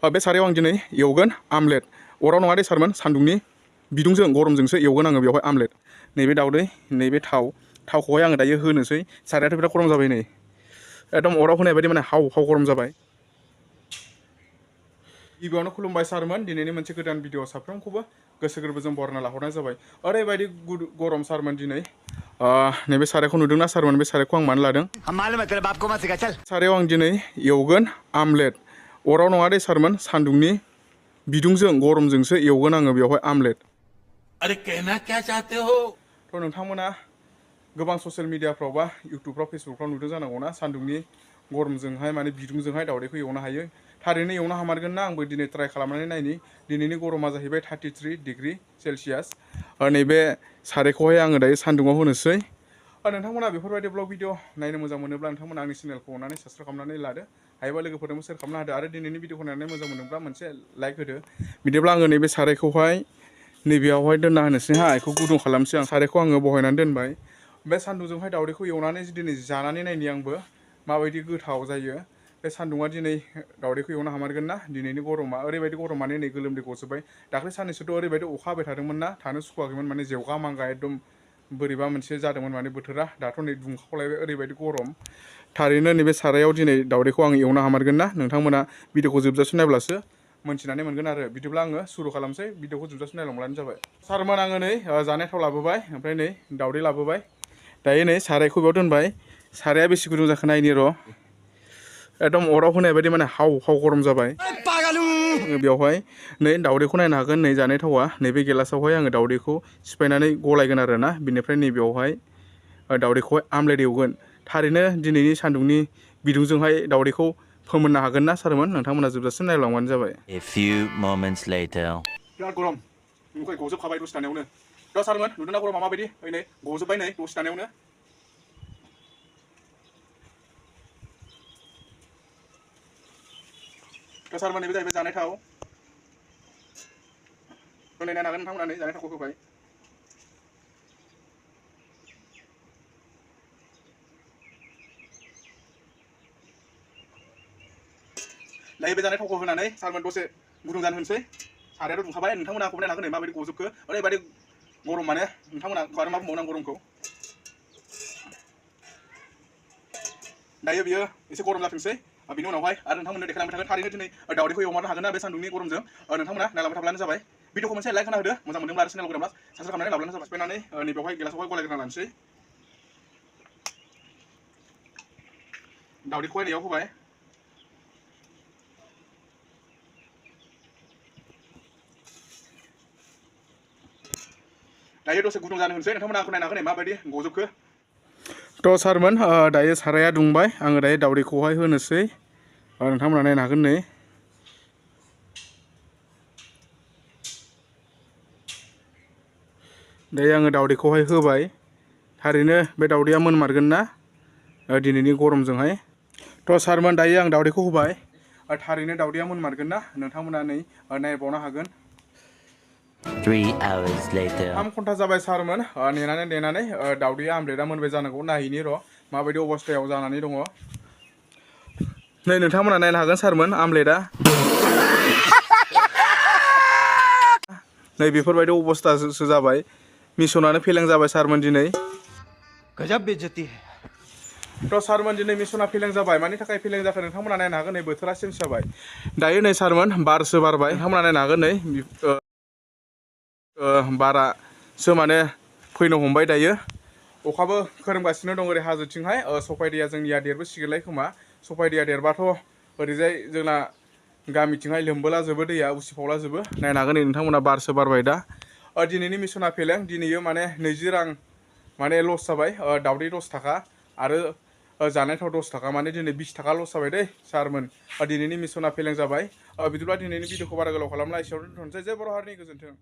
बे सारायाव आं दिनै एवगोन आमलेट अराव नङा दे सारमोन सान्दुंनि बिदुंजों गरमजोंसो एवगोन आङो बेवहाय आमलेट नैबे दाउदै नैबे थावखौहाय आङो दायो होनोसै सारायाथ' बिराद गरम जाबाय नै एकदम अराव होनाय बायदि माने हाव गरम जाबाय गिबियावनो खुलुमबाय सारमोन दिनैनि मोनसे गोदान भिडिअ साफ्रोमखौबो गोसो गोरबोजों बरायना लाहरनाय जाबाय ओरैबायदि गरम सारमोन दिनै नैबे सारायखौ नुदोंना सारमोन बे सारायखौ आं मानो लादों सारायाव आं दिनै एवगोन आमलेट अराव नङा दे सारमोन सान्दुंनि बिदुंजों गरमजोंसो एवगोन आङो बेवहाय आमलेट अरे कहना क्या चाहते हो थ' नोंथांमोना गोबां ससियेल मिडियाफ्राव बा इउटुबफ्राव फेसबुकफ्राव नुदों जानांगौना सान्दुंनि गरमजोंहाय माने बिदुंजोंहाय दावदैखौ एवनो हायो थारैनो एवनो हामारगोन ना आंबो दिनै ट्राइ खालामनानै नायनि दिनैनि गरमा जाहैबाय 33 डिग्री सेलसियास नैबे सारायखौहाय आङो दायो सान्दुङाव होनोसै नोंथांमोना बेफोरबायदि ब्लग भिडिअ नायनो मोजां मोनोब्ला नोंथांमोना आंनि चेनेलखौ अननानै साबस्क्राइब खालामनानै लादो हायोबा लोगोफोरनोबो शेयार खालामना होदो आरो दिनैनि भिडिअखौ नायनानै मोजां मोनोब्ला मोनसे लाइक होदो बिदिब्ला आङो नैबे सारायखौहाय नैबेयावहाय दोनना होनोसै बेखौ गुदुं खालामसै आं सारायखौ आङो बहायनानै दोनबाय बे सान्दुंजोंहाय दावदैखौ एवनानै दिनै जानानै नायनि आंबो माबायदि गोथाव जायो बे सान्दुङा दिनै दावदैखौ एवनो हामारगोन ना दिनैनि गरमा ओरैबायदि गरम माने नै गोलोमदै गजोब्बाय दाख्लै साननैसोथ' ओरैबायदि अखा हाबाय थादोंमोन ना थानो सुखुवाखैमोन माने जेवगा मांगा एकदम बोरैबा मोनसे जादोंमोन माने बोथोरा दाथ' नै दुंखावलायबाय ओरैबायदि गरम थारैनो नैबे सारायाव दिनै दावदैखौ आं एवनो हामारगोन ना नोंथांमोना भिडिअखौ जोबजासिम नायब्लासो मोनथिनानै मोनगोन आरो बिदिब्ला आङो सुरु खालामसै भिडिअखौ जोबजासिम नायलांब्लानो जाबाय सारमोन आङो नै जानाय थाव लाबोबाय ओमफ्राय नै दावदै लाबोबाय दायो नै सारायखौ बेयाव दोनबाय साराया बेसे गुदुं जाखो नायनि र' एकदम अराव होनाय बायदि माने हाव गरम जाबाय बेवहाय नै दावदैखौ नायनो हागोन नै जानाय थावा नैबे गिलासावहाय आङो दावदैखौ सिफायनानै गलायगोन आरो ना बिनिफ्राय नैबेयावहाय दावदैखौहाय आमलेट एवगोन थारैनो दिनैनि सान्दुंनि बिदुंजोंहाय दावदैखौ फोमोननो हागोन ना सारमोन नोंथांमोना जोबजासिम नायलांबानो जाबाय बिराद गरम नुखाय गजोबखाबाय दसे थानायावनो दा सारमोन नुदोंना गरमा माबायदि नै गजोब्बाय नै दसे थानायावनो दा सारमोन नैबे जाहैबाय जानाय थाव नायनो हागोन नोंथांमोना नै जानाय थावखौ होबाय दायो बे जानाय थावखौ होनानै सारमोन दसे गुदुं जानो होनोसै सारायाथ' दुंखाबाय नोंथांमोना आंखौ नायनो हागोन नै माबायदि गजोबखो ओरैबायदि गरम माने नोंथांमोना आरो मा बुंबावनो आं गरमखौ दायो बियो एसे गरम जाथोंसै बिनि उनावहाय आरो नोंथांमोननो देखायलांबाय थागोन थारैनो दिनै दावदैखौ एवमारनो हागोन ना बे सान्दुंनि गरमजों नोंथांमोना नायलांबाय थाब्लानो जाबाय भिडिअखौ मोनसे लाइक होना होदो मोजां मोनदोंब्ला आरो चेनेलखौ गोदानब्ला साबस्क्राइब खालामनानै लाब्लानो जाबाय सिफायनानै नैबेवहाय गिलासावहाय गलायग्रोना लानोसै दावदैखौहाय नैयाव होबाय दायो दसे गुदुं जानो होनोसै नोंथांमोना आंखौ नायनो हागोन नै माबायदि गजोबखो थ' सारमोन दायो साराया दुंबाय आङो दायो दावदैखौहाय होनोसै नोंथांमोना नायनो हागोन नै दायो आङो दावदैखौहाय होबाय थारैनो बे दावदैया मोनमारगोन ना दिनैनि गरमजोंहाय थ' सारमोन दायो आं दावदैखौ होबाय थारैनो दावदैया मोनमारगोन ना नोंथांमोना नै नायबावनो हागोन 3 hours later 3 घन्टा जाबाय सारमोन नेनानै दावदैया आमलेटआ मोनबाय जानांगौ नायहैनि र' माबायदि अबस्थायाव जानानै दङ नै नोंथांमोना नायनो हागोन सारमोन आमलेटआ नै बेफोरबायदि अबस्थासो जाबाय मिशनानो फेलें जाबाय सारमोन दिनै गजब बेइज्जती है थ' सारमोन दिनै मिशना फेलें जाबाय मानि थाखाय फेलें जाखो नोंथांमोना नायनो हागोन नै बोथोरा चेन्ज जाबाय दायो नै सारमोन बारसो बारबाय नोंथांमोना नायनो हागोन नै बारासो माने फैनो हमबाय दायो अखाबो खोरोमगासिनो दं ओरै हाजोथिंहाय सफायदैया जोंनिया देरबोसिगोनलाय खोमा सफायदैया देरबाथ' ओरैजाय जोंना गामिथिंहाय लोमबोलाजोबो दैया उसिफावलाजोबो नायनो हागोन नै नोंथांमोना बारसो बारबाय दा दिनैनि मिशना फेलें दिनैयो माने 20 रां माने लस जाबाय दावदै 10 थाखा आरो जानाय थाव 10 थाखा माने दिनै 20 थाखा लस जाबाय दै सारमोन दिनैनि मिशना फेलें जाबाय बिदिब्ला दिनैनि भिडिअखौ बारा गोलाव खालामला एसेयावनो दोनथ'नोसै जे बर' हारिनि गोजोन्थों